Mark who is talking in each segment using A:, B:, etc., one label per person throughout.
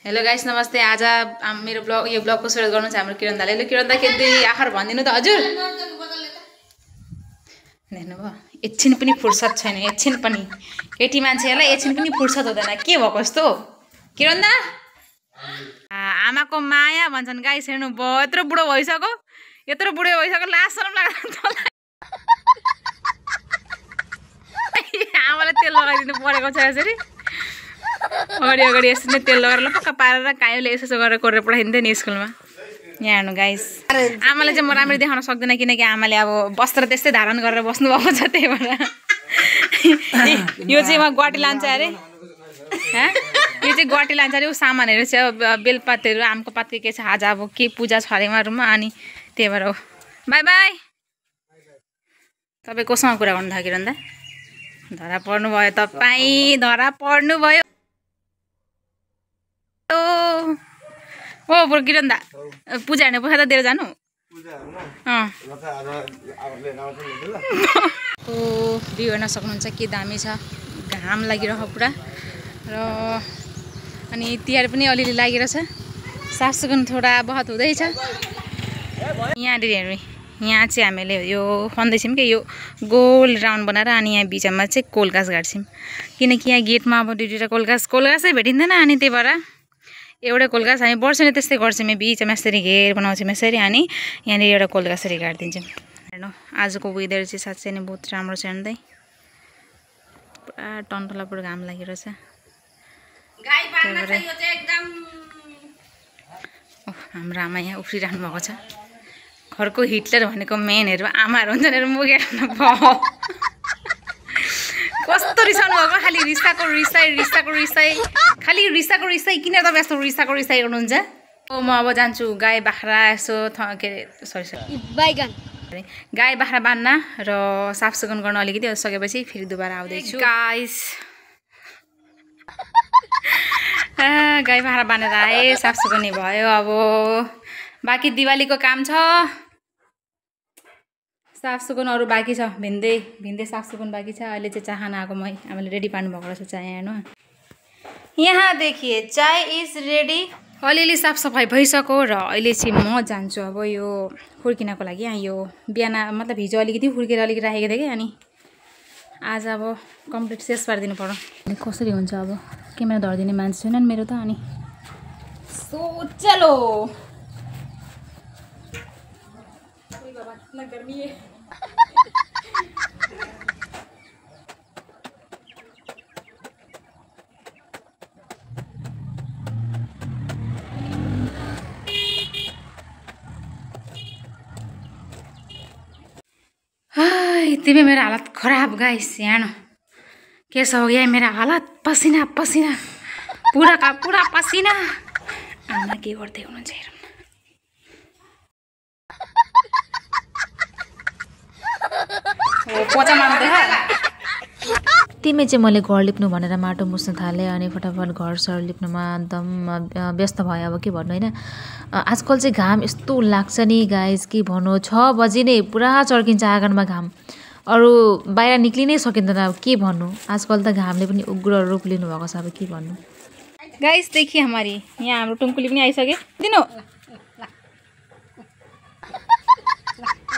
A: Hello guys नमस्ते। आज मेरो ब्लग यो ब्लगको सुरुवात गर्नु छ हाम्रो किरण दाले। किरण दा के आखर भनिदिनु त हजुर। हेर्नुभयो एकछिन पनि फुर्सद छैन, एकछिन पनि केटी मान्छेहरुलाई एकछिन पनि फुर्सद हुँदैन। के भएको यस्तो किरण दा? आमाको माया भन्छन् गाइस। हेर्नु भयो यत्रो बुढो भइसक्यो, यत्रो बुढो भइसक्यो लाज शरम लाग्दैन। आमाले तेल लगाइदिनु परेको छ यसरी। अगाडि अगाडि यसरी नै तेल लगाएर पक्का पारेर कायोले यसो गरेर कोरेर पठाइदिन्थ्यो नि स्कुलमा। यहाँ हेर्नु गाइस, आमाले चाहिँ म राम्ररी देखाउन सक्दैन किनकि आमाले अब वस्त्र त्यस्तै धारण गरेर बस्नु भएको छ। त्यही भएर यो चाहिँ म गुवाहाटी लान्छ अरे। यो चाहिँ गुवाहाटी लान्छ अरे। ऊ सामानहरू चाहिँ बेलपातहरू आमको पातको के छ। आज अब के पूजा छ अरे रुममा, अनि त्यही भएर हो। By by. तपाईँ कोसँग कुरा गर्नु थाल्यो किरण दा? धरा पर्नुभयो तपाईँ, धरा पर्नुभयो। ओ बरु किरण दा पूजा हेर्ने पैसा त दिएर जानु। भ्यू हेर्न सक्नुहुन्छ के दामी छ। घाम लागिरहेको पुरा र अनि तिहार पनि अलिअलि लागिरहेछ। साफसुग्घर थोडा बहुत हुँदैछ। यहाँनिर हेर्नु, यहाँ चाहिँ हामीले यो खन्दैछौँ कि यो गोल राउन्ड बनाएर, अनि यहाँ बिचमा चाहिँ कोलगास गाड्छौँ किनकि यहाँ गेटमा अब दुईवटा कोलगासै भेटिँदैन। अनि त्यही भएर एउटै कोलगास हामी वर्षेनी त्यस्तै गर्छौँ। बिचमा यसरी घेर बनाउँछौँ यसरी, अनि यहाँनिर एउटा कोलगासरी गाडिदिन्छौँ। हेर्नु आजको वेदर चाहिँ साँच्चै नै बहुत राम्रो छ। हेर्दै पुरा टन्टला पुरा घाम लागिरहेछ। हाम्रो आमा यहाँ उफ्रिरहनु भएको छ। घरको हिटलर भनेको मेनहरू आमाहरू हुन्छन्। हेर मुख हेर्नु भयो कस्तो रिसाउनु भएको। खालि रिसाई खालि रिसाई। किन तपाईँ यस्तो रिसाई गर्नुहुन्छ? म अब जान्छु गाई बाख्रा यसो के अरे गाई बाख्रा बाँध्न र साफसुग्घर गर्न अलिकति सकेपछि फेरि दुबारा आउँदैछु गाइस। गाई बाख्रा बाँधेर आएँ, साफसुग्घर नि भयो। अब बाँकी दिवालीको काम छ, साफसुग्घर अरू बाँकी छ। भिन्दै साफसुग्घर बाँकी छ। अहिले चाहिँ चाह खाना आएको हामीले रेडी पार्नु भएको रहेछ चाय। हेर्नु यहाँ देखिए चाय इज रेडी। अलिअलि साफसफाइ भइसक्यो र अहिले चाहिँ म जान्छु अब यो फुर्किनको लागि। यहाँ यो बिहान मतलब हिजो अलिकति फुर्केर अलिकति राखेको थिएँ कि, अनि आज अब कम्प्लिट शेष पारिदिनु पर्यो। कसरी हुन्छ अब क्यामेरा धरिदिने मान्छे छैन मेरो त। अनि सो चलो गर्मी है। इतनी मेरा हालत खराब गाइस। यहाँ कैसा हो गया है मेरा हालत? पसीना पूरा का पूरा पसीना। आमा के गर्दै हुनुहुन्छ हेरौँ। पोचा मार्दै
B: तिमी चाहिँ मैले घर लिप्नु भनेर माटो मुस्न थालेँ, अनि फटाफट घर सर लिप्नुमा एकदम व्यस्त भयो। अब के भन्नु होइन, आजकल चाहिँ घाम यस्तो लाग्छ नि गाइस कि भन्नु। 6 बजी नै पुरा चर्किन्छ आँगनमा घाम, अरू बाहिर निक्लिनै सकिँदैन। अब के भन्नु, आजकल त घामले पनि उग्र रूप लिनु भएको छ। अब के भन्नु
A: गाइस, देखिए हमारी यहाँ हाम्रो टुङ्कुली पनि आइसक्यो। दिनु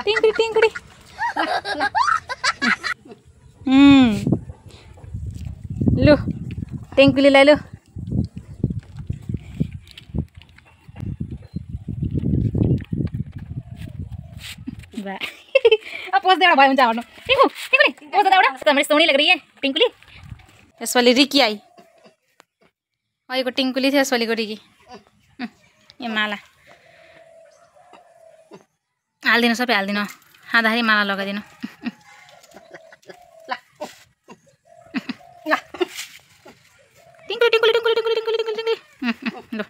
A: टिङ्कुली लु टेङ्कुलीलाई लु। पोज देना भाई हुन्छ हट्नु। टिङ्कुली पोज देना एउटा त सोनी लग रही है टिङ्कुली। यसवाली रिकी आई, अहिलेको टिङ्कुली थियो, यसवालीको रिकी। ए माला हालिदिनु, सबै हालिदिनु। खाँदाखेरि माला लगाइदिनु। टिङ्कुली ल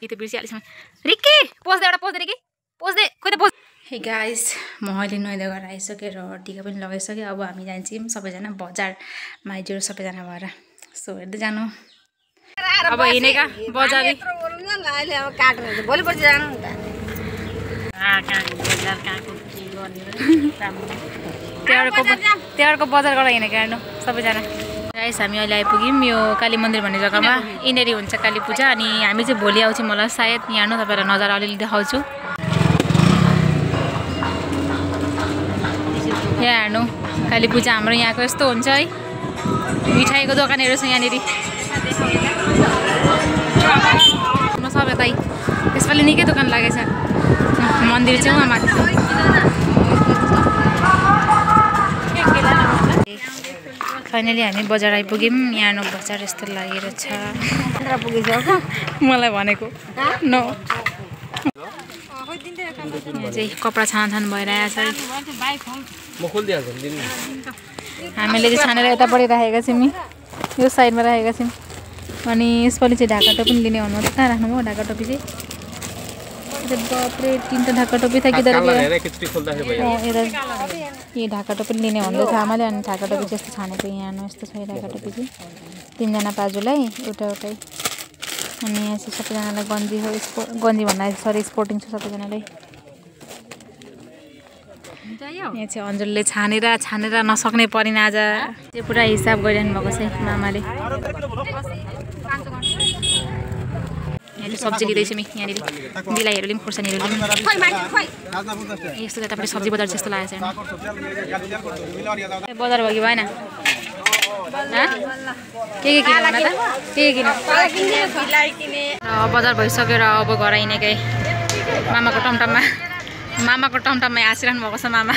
A: यी त बिर्सिहालिसम्म। रिकी पोज दे एउटा, पोज दे रिकी, पोज दे। खोइ त पोज। हे गाइस, म अहिले नुहाइधुवाइ गरेर आइसकेँ र टिका पनि लगाइसकेँ। अब हामी जान्छौँ सबैजना बजार, माइजूहरू सबैजना भएर। सो हेर्दै जानु। अब हिँडेका बजार त्यहाँको बजार गएर हिँडेका हेर्नु सबैजना। गाइस हामी अहिले आइपुग्यौँ यो काली मन्दिर भन्ने जग्गामा। यिनीहरू हुन्छ काली पूजा अनि हामी चाहिँ भोलि आउँछौँ होला सायद। यहाँ हेर्नु तपाईँलाई नजारा अलिअलि देखाउँछु। यहाँ हेर्नु काली पूजा हाम्रो यहाँको यस्तो हुन्छ है। मिठाईको दोकानहरू छ यहाँनिर सब यतै। त्यसपालि निकै दोकान लागेछ। मन्दिर चाहिँ उहाँ माथि छ। फाइनली हामी बजार आइपुग्यौँ। यहाँ नो बजार यस्तो लागेर छ। मलाई भनेको नो यहाँ चाहिँ कपडा छानछान भइरहेको छ। हामीले चाहिँ छानेर यतापट्टि राखेका छौँ नि, यो साइडमा राखेका छौँ। अनि यसपालि चाहिँ ढाका टोपी लिने भन्नु कहाँ राख्नुभयो ढाका टोपी चाहिँ? बाप्रे 3टा ढाका टोपी था किधर गयो? ये ढाका टोपी लिने भन्दैछ आमाले। अनि ढाका टोपी चाहिँ यस्तो छानेको यहाँ यस्तो छ ढाका टोपी चाहिँ 3जना बाजुलाई एउटा एउटै। अनि यहाँ चाहिँ सबैजनालाई गन्जी हो, गन्जी भन्दा सरी स्पोर्टिङ छ सबैजनालाई। यहाँ चाहिँ अन्जुलले छानेर नसक्ने परिन आज त्यो पुरा हिसाब गरिरहनु भएको छ मामाले। सब्जी लिँदैछु म यहाँनिर। बिलाइहरू लिउँ, खुर्सानीहरू लिउँ। यस्तो जतापट्टि सब्जी बजार जस्तो लागेको छ। बजार भयो कि भएन? के किन्नु त? के किन्नु? बजार भइसक्यो र अब घर आइनेकै मामाको टमटममा आसिरहनु भएको छ मामा।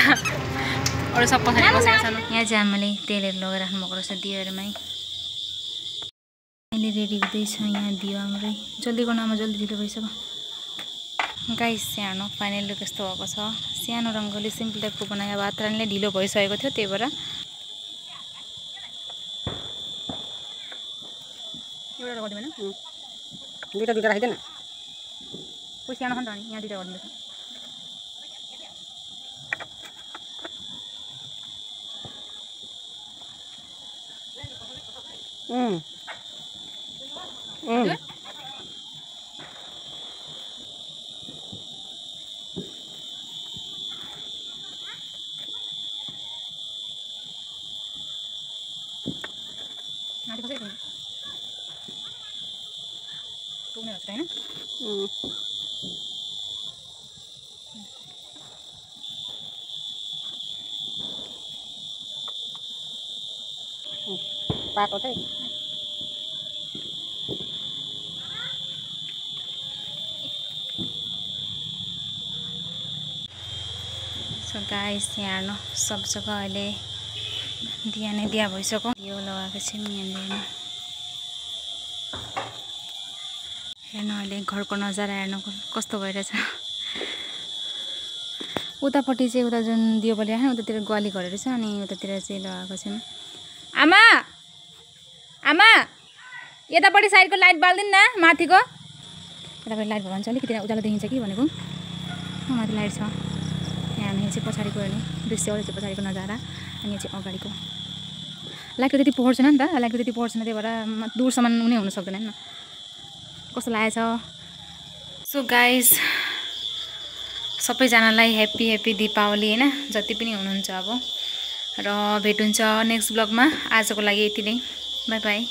A: अरू सब पछाडि बसेको छन्। यहाँ चाहिँ आमाले तेलहरू लगेर राख्नु भएको रहेछ दियोहरूमै। अहिले रेडी हुँदैछ यहाँ दियो हाम्रै। जल्दी गर्नु आमा, जल्दी ढिलो भइसक्यो। गाइस सानो फाइनल लुक यस्तो भएको छ। सानो रङ्गोली सिम्पल टाइपको बनायो। भात रानीले ढिलो भइसकेको थियो त्यही भएर। एउटा गरिदिनु हैन? दुईटा राखिदेन। कोही सानो छ नि त अनि यहाँ दुईटा गरिदिनु। Nanti pasir ini. Tuh nih rasanya. Pak oke. So guys, यहाँ नो सब जगह अहिले दिया नै दिया भइसक्यो। दियो लगाएको छौँ यहाँनिर। हेर्नु अहिले घरको नजारा हेर्नु कस्तो भइरहेछ। उतापट्टि चाहिँ उता जुन दियो बलि राख्ने उतातिर ग्वाली घरहरू छ अनि उतातिर चाहिँ लगाएको छौँ। आमा आमा यतापट्टि साइडको लाइट बाल्दिनु न माथिको। यतापट्टि लाइट भयो भने चाहिँ अलिकति उज्यालो देखिन्छ कि भनेको। माथि लाइट छ। यहाँ हामी चाहिँ पछाडिको हेर्नु दृश्य हो। चाहिँ पछाडिको नजारा अनि चाहिँ अगाडिको लाइटको त्यति पोहर छैन नि त। लाइटको त्यति पोहर छैन त्यही भएर दूरसम्म उनी हुन सक्दैन नि। कस्तो लागेछ? सो गाइस सबैजनालाई ह्याप्पी दीपावली हैन, जति पनि हुनुहुन्छ अब। र भेट हुन्छ नेक्स्ट ब्लगमा। आजको लागि यति नै। By by.